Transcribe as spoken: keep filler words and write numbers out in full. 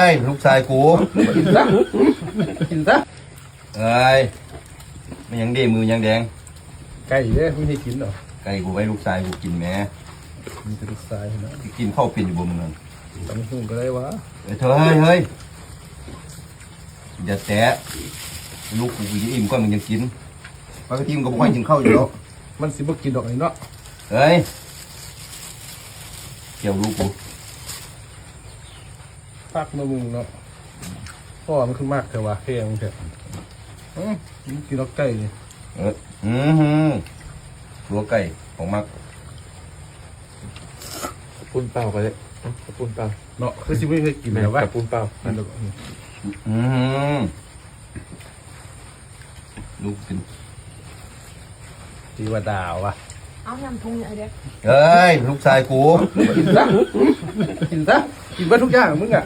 ไอ้ลูกชายกู กินซะ กินซะ เอ้ย มันยังเด้มือยังแดง ไก่เด้ ไม่ให้กินหรอก ไก่กูไว้ลูกชายกูกินแหม มีแต่ลูกชายนะ กินข้าวเป็นอยู่บ่มึงนั่น ตำบักหุ่งก็ได้วะ เอ้ยเธอ เฮ้ย เฮ้ย อย่าแตะ ลูกกูกินอิ่มก่อนมึงยังกิน ปกติมึงก็บ่ค่อยกินข้าวอยู่แล้ว มันสิบ่กินดอกไอ้เนาะ เฮ้ย เกี่ยวลูกกู พักเนาะมึงเนาะ พ่อมันคือมากแท้วะ แพงแท้ อืม กินดอกไก่นี่ เออ อือหือ ตัวไก่ของมัก ปุ้นเปล่าก็ได้ เอ้า ปุ้นเปล่า เนาะ คือสิไม่เคยกินแล้ววะ กับปุ้นเปล่า นั่นแหละ อือหือ ลูกกิน เทวดาวะ เอายำทุงเนี่ยเด้ เฮ้ย ลูกชายกู กินซะ กินซะ กินไปทุกอย่างมึงอ่ะ